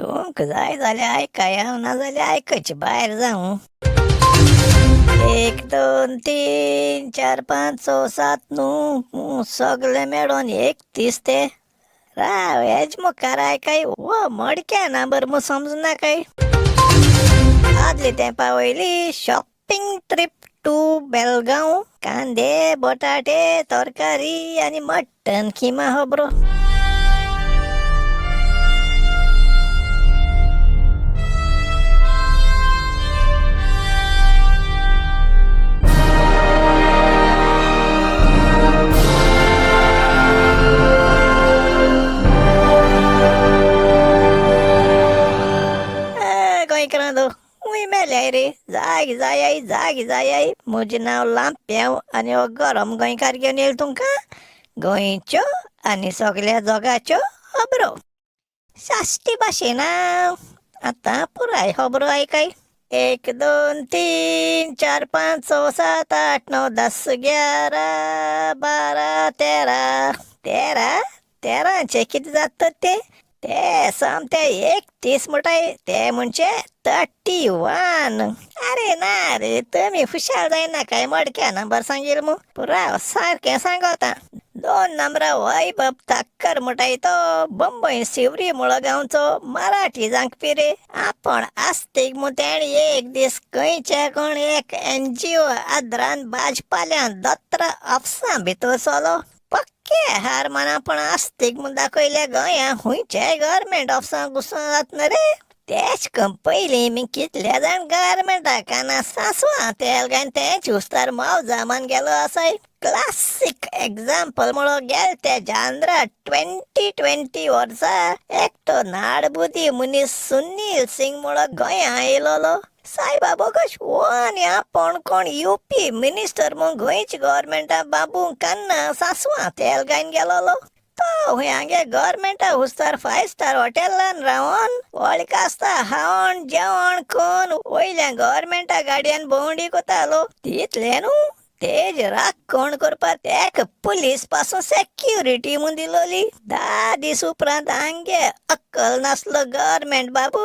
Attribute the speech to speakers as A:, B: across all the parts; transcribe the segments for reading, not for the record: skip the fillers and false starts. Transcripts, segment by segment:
A: तुमकां जाय जाल्यार आयकाय हांव, नाजाल्यार आयकचे भायर जावं. 1 2 3 4 5 6 7 न्हू सगळे मेळोन 31 ते. राव हेज मुखार आयकाय हो मडक्या नंबर मू समजना काय. आदले तेंपा वयली शॉपिंग ट्रीप टू बेलगांव, कांदे बटाटे तरकारी आनी मटन खिमा खबरो. गोंयकारांनो हुंय मेल्याय रे, जाग जायाय जाग जायाय. म्हजें नांव लांप्यांव आनी हो गरम गोंयकार घेवन येयलो तुमकां गोंयच्यो आनी सगल्या जगाच्यो खबरो साश्टी भाशेन. आतां पुराय खबरो आयकाय. 1 2 3 4 5 6 7 8 9 10 11 12 13 13 तेरांचे कितें जाता ते ते सामते 31 म्हणटाय ते म्हणजे 31. अरे ना रे, तुमी खुशाल जायना काय मडक्या नंबर सांगील मू. पुराय सारकें सांगता. 2 नंबरा वैभव ठाकर म्हणटाय तो बंबय सिवरी मुळो गांवचो मराठी जांकपी रे. आपण आस्तीक मू तेणें एक दीस खंयच्या कोण एक एनजीओ आदरान भाजपाल्यान दत्रा ऑफिसां भितर सरलो. पक्के हार माना पण आस्तीक म्हूण दाखयल्या गोंया खंयच्याय गव्हर्मेंट ऑफिसांत घुसून जातना रे. तेच पयलीं मी कितल्या जाण गव्हर्मेंटा काना सांसवां तेल घालून तेंच उस्तार मावजा मान गेलो आसाय. क्लासीक एग्जाम्पल म्हणो गेल ते जांद्रा 2020 वर्सा एकटो नाडबुदी मनीस सुनील सिंग म्हणो गोंया येयलोलो. सायबा बोगस हो आनी आपण कोण युपी मिनिस्टर म्हूण गोंयच्या गव्हर्मेंटा बाबू कान्ना सांसवां तेल घालून गेलोलो. तो हुंय हांगे गव्हर्मेंटा हुस्तार 5 स्टार हॉटेलान रावन वळख आसता खावण जेवण करून वयल्या गव्हर्मेंटा गाडयेन भोंवडी कोतालो. तितलें न्हू, तेज राखण करपाक एक पुलीस पासून सेक्युरिटी म्हूण दिलोली. 10 दीस उपरांत हांगे अक्कल नासलो गव्हर्मेंट बाबू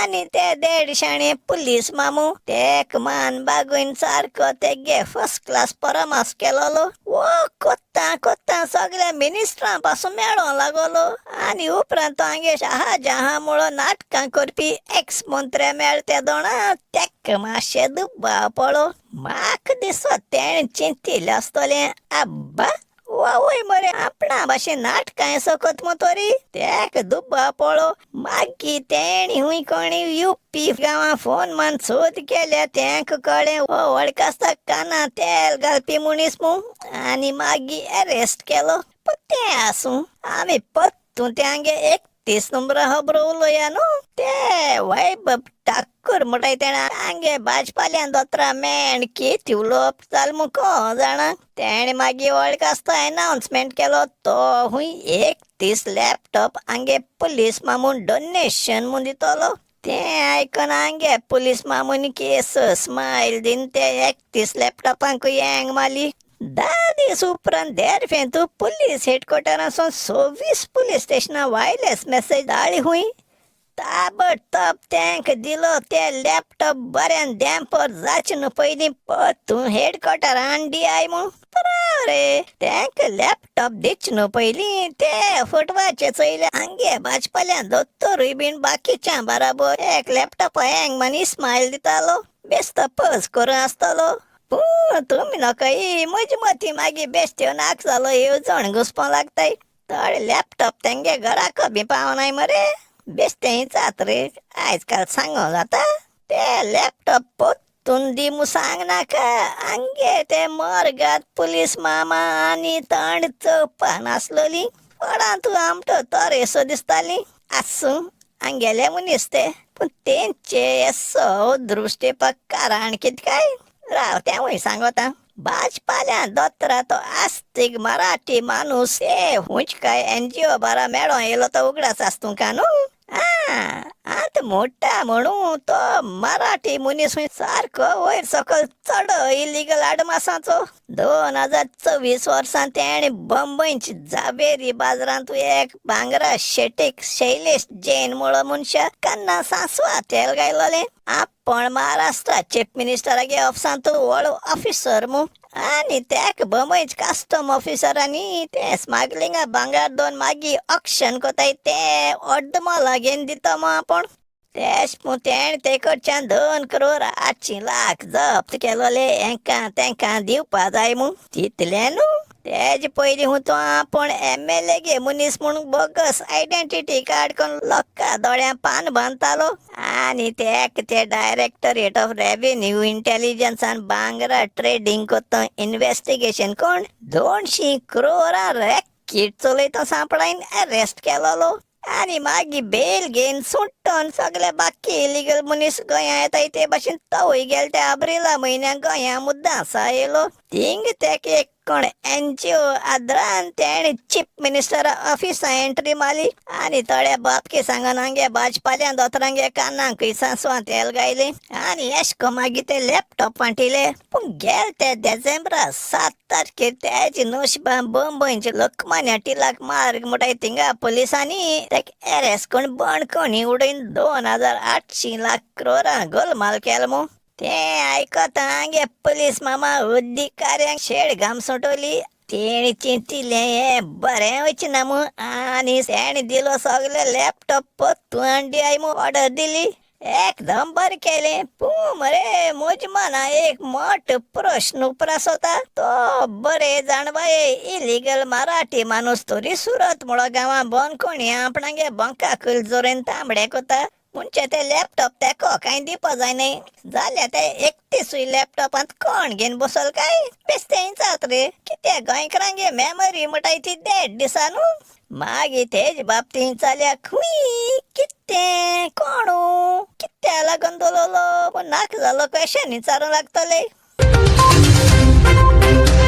A: आनी ते देडशाणे पुलीस मामू तेक मान बागून सारको तेगे फर्स्ट क्लास परामर्श केलोलो. वो कोत्ता कोत्ता सगळ्या मिनिस्टरां पासून मेळोंक लागलो आनी उपरांत तो हांगे शहाजहां मुळो नाटकां करपी एक्स मंत्र्या मेळ ते दोणा तेक मातशें दुबाव पडलो. म्हाका दिसत तेणें चिंतिल्लें आसतलें, आब्बा वय मरे आपणा भाशेन नाटकां सकत मू तरी. तेक दुबाव पडलो. मागीर तेणी हुंय कोणी युपी गांवां फोन मान सोद केल्या तेंक कळ्ळें हो वळख आसता काना तेल घालपी मनीस मू आनी मागीर अरेस्ट केलो. पूण तें आसूं, आमी परतून ते हांगे 31 नंबरा खबरो उलोया न्हू. ते वैभव ठाकूर म्हणटाय तेणें हांगे भाजपाल्यान दोतरा मेण कितें उलोवप जालें म्हूण कोण जाणा. तेणें मागीर वळख आसता अनावन्समेंट केलो तो हुंय 31 लॅपटॉप हांगे पुलीस मामून डोनेशन म्हूण दितलो. तें आयकून हांगे पुलीस मामून केस स्मायल दिवन ते 31 लॅपटॉपांकूय हँग मारली. 10 दीस उपरांत देरफेंतू पुलीस हेडक्वॉर्टरांसून 26 पुलीस स्टेशनां वायरलेस मॅसेज धाडली हुंय. ताबडतोब तेंक दिलो ते लॅपटॉप बऱ्यान देंपर जाचे न्हू पयलीं परतून हेडक्वॉर्टर हाडून I म्हूण. राव रे, तेंक लॅपटॉप दिचे न्हू पयलीं ते फटवाचे चोयले हांगे भाजपाल्यान दोतोरूय बीन बाकीच्या बराबर एक लॅपटॉप हँग मान इस्मायल दितालो. बेस्तो पज करून आसतलो. पूण तुमी नोकाय म्हजी मती मागीर बेश्ट्यो नाक जालो येवजण घुसपोंक लागताय. थोडे लॅपटॉप तेंगे घराक बी पावनाय मरे. बेश्टें जात रे आयज काल सांगो जाता. ते लॅपटॉप परतून दी म्हूण सांग नाका. हांगे ते मर्गात पुलीस मामा आनी तण चोवपा नासलोली. कोणाक तूं आमटो तोरेसो दिसताली. आसूं, हांगेले मनीस ते, पूण तेंचे येसो दृश्टेपाक कारण कितें काय. राव तेंवूय सांगता. भाजपाल्यान दोतरा तो आस्तीक मराठी माणूस ए हुंच काय एनजीओ बारा मेळों येयलो तो उगडास आस तुमकां न्हू. आतां मोठा म्हणू तो मराठी मनीस सारको वयर सकल चड इलिगल आडमासाचो. 2024 वर्सां तेणें बंबयची जाबेरी बाजारांत एक भांगरा शेटीक शैलेश जैन म्हळो मनशा कान्ना सांसवा तेल घायलोलें. आपण महाराष्ट्रा चीफ मिनिस्टरागे ऑफिसांत व्हड ऑफिसर मू आनी तेक बंबयच कस्टम ऑफिसरांनी ते स्मगलिंगा भांगर दोन मागीर ऑक्शन कोताय ते अर्द मोला घेवन दिता मू आपूण. तेश तेणें ते कडच्यान 2 करोड 800 लाख जप्त केलोले हेंकां तेंकां दिवपा जाय मू. तितलें न्हू, तेजे पयलीं हूं तो आपूण एमएलए गे मनीस म्हूण बोगस आयडेंटिटी कार्ड करून लोकां दोळ्यां पान बांदतालो. आनी तेक ते डायरेक्टरेट ऑफ रेवेन्यू इंटेलिजन्सान भांगरा ट्रेडींग कोत्ता इन्वेस्टिगेशन कोण 200 करोडां रॅकेट चलयता सांपडायन अरेस्ट केलोलो. आनी मागीर बेल घेवन सुट्टोन सगळे बाकी इलिगल मनीस गोंया येताय ते भाशेन तोवूय गेले ते आब्रिला म्हयन्याक गोंया मुद्दां आसा येयलो. थिंग तेका एक कोण एनजीओ आदरान तेणें चीफ मिनिस्टरा ऑफिसा एंट्री मारली आनी थोड्या बापके सांगून हांगे भाजपाल्या दोतोरांगे कानाकूय सांसवां तेल घायलें आनी एशको मागीर ते लॅपटॉप वांटिले. पूण गेले ते डिसेंबरा 7 तारखेर तेजे नशिबान बंबयचे लोकमान्य टिळक मार्ग म्हणटाय थिंगा पुलिसांनी तेका अरेस्ट करून बणखणी उडयन 2800 लाख करोडां गोलमाल केलो मू. तें आयकता हांगे पुलीस मामा अधिकाऱ्यांक शेड घाम सुटोली. तेणी चिंतिल्लें हें बरें वचना ना मू आनी तेणें दिलो सगळे लॅपटॉप परतून हाडयाय म्हूण ऑर्डर दिली. एकदम बरें केलें. पूण मरे म्हज्या मना एक मोठो प्रश्न उप्रासता तो बरें जाण बाये इलिगल मराठी माणूस तरी सुरत म्हळो गांवां बंदखणी आपणागे बंका कयल जोरेन तांबडे कोता म्हणजे ते लॅपटॉप तेको कांय दिवपा जाय न्हय जाल्यार ते एकटीसूय लॅपटॉपांत कोण घेवन बसल काय बेस्तें जात रे. कित्याक गोंयकारांगे मेमरी म्हणटाय ती देड दिसा न्हू. मागीर तेज बाबतींत जाल्या खूंय कितें कोणू कित्या लागून दवरलो नाका जालो क्वेशन विचारूंक लागतले.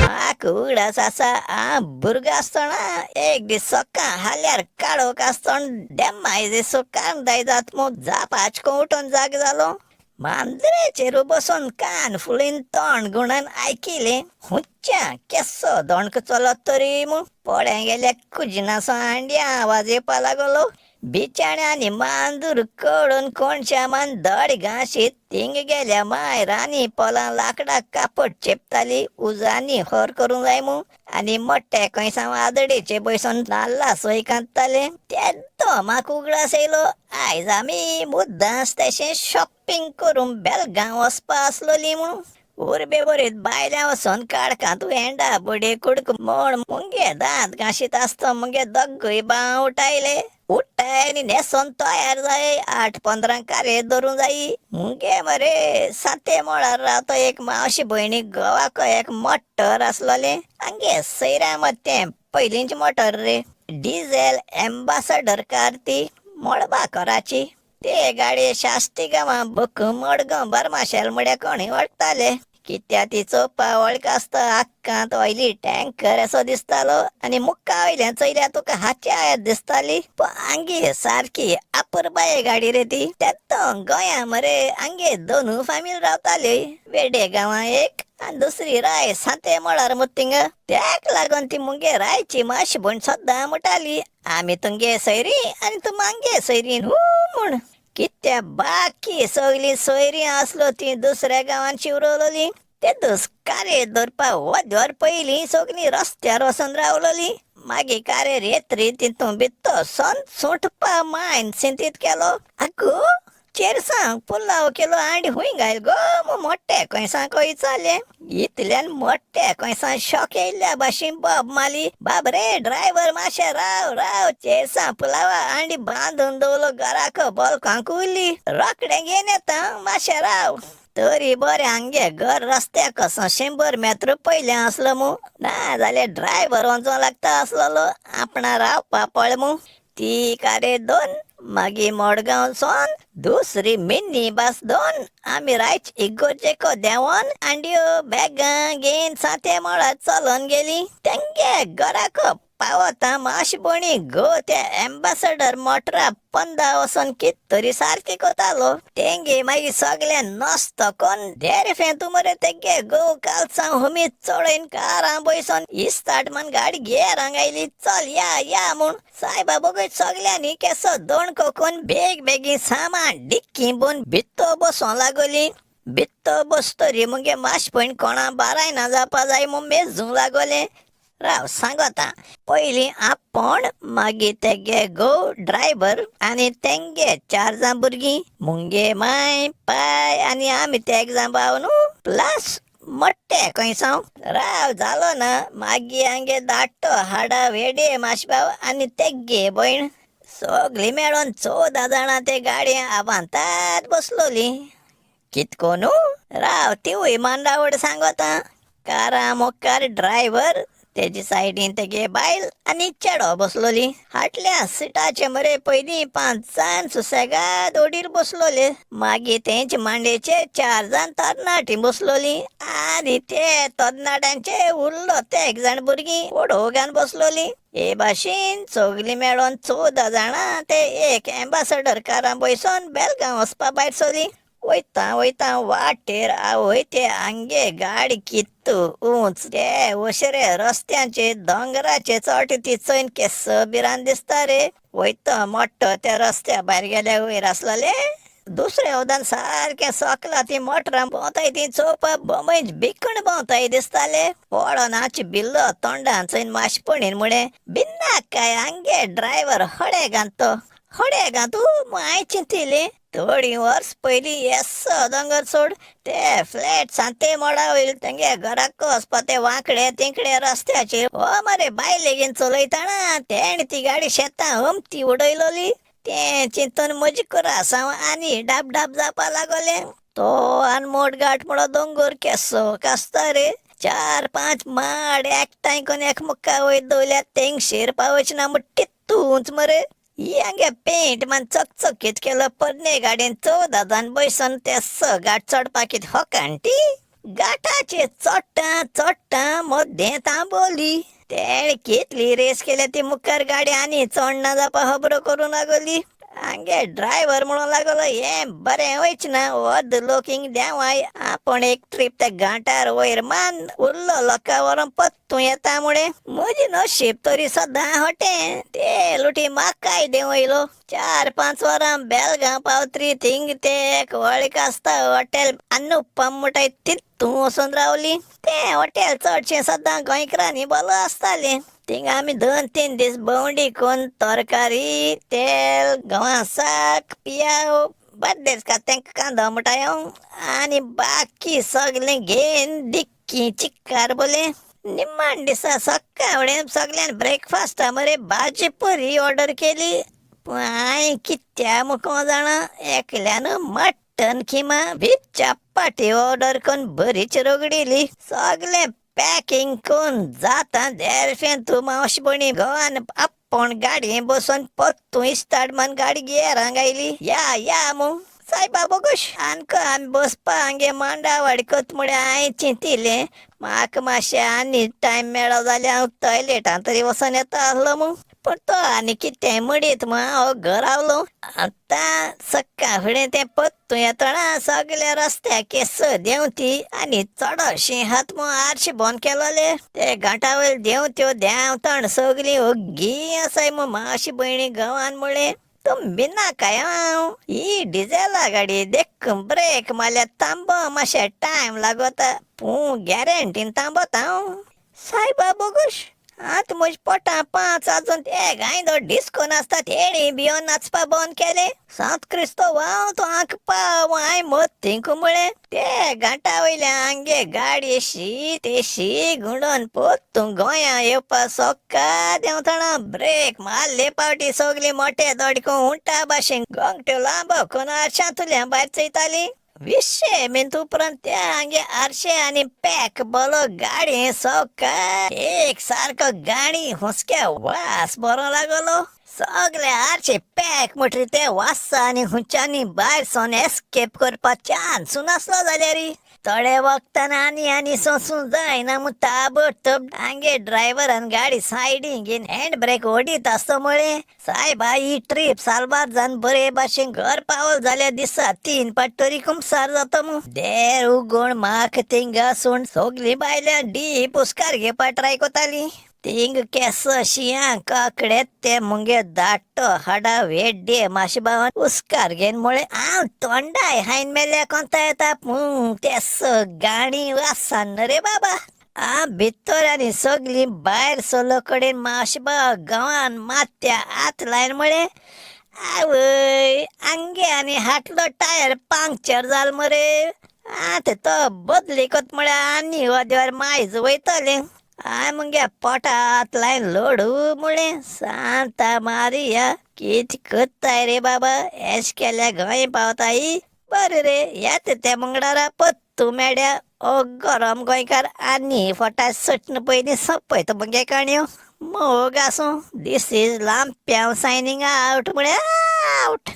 A: म्हाका उगडास आसा हांव भुरगो आसतना एक दीस सकाळ हाल्यार काळोख आसतना डेमाय दिसो कांदाय जात मू जापाचको उठून जाग जालो. मांद्रेचेर बसून कान फुलयन तोंड गुणान आयकिलें हुंच्या केसो दोणको चलत तरी मू. पळय गेल्या कुजिनाचो हांड्या आवाज येवपा लागलो. बिचाण्यांनी मांदूर कडून कोणशा मान धड घांशीत थिंग गेल्या माय रानी पोलां लाकडां कापड चेपताली उजानी हर करूंक जाय मू आनी मोट्टे खंयसांव आदडेचे बयसून नाल्ला सोय कांत्ताले. तेदो म्हाका उगडास येयलो आयज आमी मुद्दांच तशें शॉपिंग करूंक बेलगांव वचपा आसलोली म्हणून. उर्बे बरीत बायल्या वचोन काडकां तूं हेंडा बडे कुडक म्हण मुगे दांत घांशीत आसता मुगे दोगूय बां उठायले. उठ्ठाय आनी न्हेसोन तयार जाय 8:15 कारे धरूंक जायी. मुगे मरे साते मळार रावता एक मावशी भयणीक घोवाक एक मोटर आसलोलें. आमगे सैऱ्या मत तें पयलींची मोटर रे, डिझेल एम्बासडर कार ती मळबा कोराची. ते गाडये शास्ती गांवां बुक मडगांव बर्माशेल म्हळ्यार कोणूय वळखताले. कित्या ती चोवपा वळख आसता आक्कांत ऑयली टँकर असो दिसतालो आनी मुक्का वयल्यान चोयल्यार तुका हाच्या आयत दिसताली. पूण आंगे सारकी अपुरबाये गाडी रे ती. तेतो गोंया मरे आंगे दोनू फामील रावताली, वेडे गांवां एक आनी दुसरी राय सांते मळार मुत्तिंगा. त्याक लागून ती मुगे रायची मातशी भयण सद्दां म्हणटाली आमी तुमगे सोयरी आनी तूं मांगे सोयरी न्हू म्हूण. कित्या बाकी सगळीं सोयरीं आसलो ती दुसऱ्या गांवान शिवरवलोली. ते दुसकारे धरपा वद्यार पयलीं सगळीं रस्त्यार वचून रावलोली. मागीर कारेर येतरी तितून बित्तो सन सुटपा मायन सिंतीत केलो. आगो चेरसांक पुलाव केलो आनी हुंय घायल गो मू मोट्टे खंयसां खंय चाले. इतल्यान मोट्टे खंयसां शॉक येयल्ल्या भाशेन बोब मारली, बाब रे ड्रायव्हर मातशें राव राव चेरसां पुलावा आनी बांदून दवरलो घराक बोलकांक उरली रोकडें घेवन येता मातशें राव. तरी बरें हांगे घर रस्त्याक कसो 100 मेत्र पयलें आसलो मू, ना जाल्यार ड्रायव्हर वचोंक लागता आसलेलो आपणा रावपा पळ मू. ती कारे 2 मागीर मडगांव सोन दुसरी मिनी बस 2 आमी रायच इगोर्जेको देंवोन आंडियो बॅगां घेवन साते मळार चलोन गेली. तेंगे घराक पावता मावशी भयणी गो त्या एम्बासडर मोटरा पंदा वचोन कित तरी सारकें कोतालो. तेंगे मागीर सगळें नस्तो कोन देरफें तूं मरे तेगे गो कालसांव हुमीत चडयन कारां बयसोन इस्ताट मान गाडी घेर आयली चल या या म्हूण. सायबा बगय सगळ्यांनी केसो दोणको कोन बेग बेगीन सामान डिक्की बोन भित्तो बसों लागोली. भित्तो बसतरी मुगे माशपण कोणा बाराय ना जावपा जाय म्हूण मेजूंक लागोले. राव सांगता, पयलीं आपूण, मागीर तेगे घोव ड्रायव्हर आनी तेंगे 4 जाण भुरगीं, मुगे माय पाय आनी आमी तेग जाण भाव न्हू, प्लस मोट्टे खंय सावन. राव जालो ना, मागीर आमगे धाकटो हाडा वेडे माशबाव आनी तेगे भयण सगळीं मेळोन 14 जाणां ते गाडये आवांतात बसलोली. कितको न्हू, राव तिवूय मांडावड सांगता. कारा मुखार ड्रायव्हर, तेजी सायडीन तेगे बायल आनी चेडो बसलोली. फाटल्या सिटाचे मरे पयलीं 5 जाण सुसेगाद ओडीर बसलोले. मागीर तेंचे मांडेचे 4 जाण तरणाटीं बसलोली आनी ते तरणाट्यांचे उरलो ते एक जाण भुरगीं ओडोगान बसलोली. हे भाशेन सगलीं मेळोन 14 जाणां ते एक एम्बासडर कारां बयसोन बेलगांव वचपा भायर सरली. वयता वयता वाटेर आवय ते आंगे गाडी कित्तू उंच ते ओशरे रस्त्यांचे दोंगराचे चोट ती चोयन केसो भिरांत दिसता रे. वयता मोट्टो त्या रस्त्या भायर गेल्या वयर आसलोले दुसऱ्या वदान सारकें सोकला ती मोटरां भोंवताय ती चोवपा बोंबयच भिकण भोंवताय दिसताले. पळोवन आची बिल्लो तोंडान चोयन माशपणीन म्हळें, भिन्ना काय आंगे ड्रायव्हर हडे घालतो हडे घातू. हांवें चिंतिलें थोडीं वर्स पयलीं येसो दोंगर सोड ते फ्लॅट सांते मोडा वयल तेंगे घराक वचपा ते वांकडे तिकडे रस्त्याचेर हो मरे बायल लेगीन चलयतना तेणें ती गाडी शेतां अमती उडयलोली. तें चिंतून म्हजी कुरासांव आनी डाब डाब जावपा लागोलें. तो आनमोड घाट म्हणो दोंगर केसो कासता रे. 4-5 माड एकठांय करून एकमुखा वयर दवरल्यात तेंगशेर पावच ना म्हण तितू उंच मरे. ही हांगे पेंट मान चकचकीत केलो पोरणे गाडयेन 14 जाण बयसोन ते घाट चडपाक कितें होकांटी. घाटाचेर चडटा चडटा मदें तांबोली. तेणें कितली रेस केल्या ती मुखार गाडी आनी चडना जावपा खबरो करूं लागली. हांगे ड्रायव्हर म्हणूंक लागलो, हें बरें वयच ना, अर्द लोक हिंग देंवाय, आपूण एक ट्रीप त्या घांटार वयर मान उरलो लोकां व्हरोन पत्तूं येता मुळे. म्हजें नशीब तरी सदां हटें ते लुटी म्हाकाय देंवयलो. 4-5 वरां बेलगांव पावतरी थिंग ते एक वळख आसता हॉटेल अनुपम म्हणटाय तितूं वचून रावली. तें हॉटेल चडशें सदां गोंयकारांनी बोलो आसतालें. थिंगा आमी 2-3 दीस भोंवडी करून तरकारी, तेल, गंवा साक, पियाव, बार्देस का तेंका कांदो म्हणटाय हांव, आनी बाकी सगळें घेवन डिक्की चिक्कार बोलें. निमाण दिसा सकाळ सगळ्यान ब्रेकफास्टा मरे भाजी पुरी ऑर्डर केली. पूण हांवें कित्या मुको जाणा एकल्यान mutton keema with chapati order करून बरीच रगडिली. सगळें पॅकिंग करून जाता देरफें तूं मावशी भयणी घोवान आपूण गाडयेन बसून पत्तूं इस्ताड मान गाडी गियरांक आयली. या या म्हूण सायबा बोगूश आमकां आमी बसपा हांगे मांडावाडी कोत म्हळ्यार हांवें चिंतिलें म्हाका मातशें आनी टायम मेळ्ळो जाल्यार हांव टॉयलेटान तरी वचोन येता आसलो म्हूण. पूण तो आनी कितें म्हणीत म्हूण हांव घरा आतां सकाळ फुडें तें पत्तूं येतना सगल्या रस्त्याक केस देंवती आनी चडशी हात म्हूण आरशी बंद केलोले. ते घांटा वयर देंवत्यो देंवतण सगळीं ओग्गी आसाय म्हूण मावशी भयणी घोवान म्हळें, तुमी भिनाकाय हांव ही डिझेला गाडी देखून ब्रेक मारल्यार तांबो मातशें टायम लागता पूण गॅरंटीन तांबोता हांव. सायबा बोगूश आतां म्हज्या पोटां 5 वाजून ते गायदो डिस्को नाचता तेणी भियोन नाचपा बंद केलें. सांत क्रिस्तोवांव तो आंक पाव हांवें मत्तींक म्हळें. ते घांटा वयल्या आंगे गाडी अशी तेशी गुंडोन पोत्तूं गोंया येवपा सोक्का देंवतना ब्रेक मारले पावटी सगळीं मोटे दोडको उंटा भाशेन गोंगट्यो लांबो करून आरशांतल्यान भायर चोयताली. 20 मिनट उपरांत त्या हांगे आरशे आनी पॅक बोलो गाडी सोका एक सारको गाडी हुसक्या वास बरो लागलो. सगळे आरशे पॅक म्हटली ते वासा आनी हुंच्यानी भायर सोन एस्केप करपाक चान्स नासलो जाल्यार. थोडे वखतान आनी आनी सोंसूं जायना मू ताबडतोब आंगे ड्रायव्हरान गाडी सायडीन घेवन हँड ब्रेक ओडीत आसतो म्हळें, सायबा ही ट्रीप साल्वार जावन बरे भाशेन घर पावल जाल्यार दिसा 3 पाट तरी कुमसार जाता मू. देर उगोण म्हाका थिंगा सून सगलीं बायल्यां डीप हुस्कार घेवपा ट्राय कोताली. थिंग केस शियां काकडे ते मुगे धाडटो हाडा वेड्डे माशे बाबान हुस्कार घेवन म्हळें, हांव तोंडाय हायन मेल्या कोंता येता पूण तेस गाणी वासान रे बाबा. हांव भितर आनी सगलीं भायर सरलो कडेन माशेबाबा गांवान माथ्या हात लायन म्हळें, आवय आंगे आनी हाटलो टायर पंक्चर जालो मरे. आतां तो बदली कोत म्हळ्यार आनी अर्देवर मायज वयतलें. हांवें मुगे पोटात लायन लोडू म्हळें, सांता मारिया कितें करताय रे बाबा, एश केल्यार गोंय पावताय. बरें रे येता ते मंगळारा पत्तू मेड्या ओ गरम गोंयकार आनी फोटा सट्न पयलीं सोंपयता मुगे काणयो. मोग आसूं. This is Lampiao signing out म्हळ्यार आवट.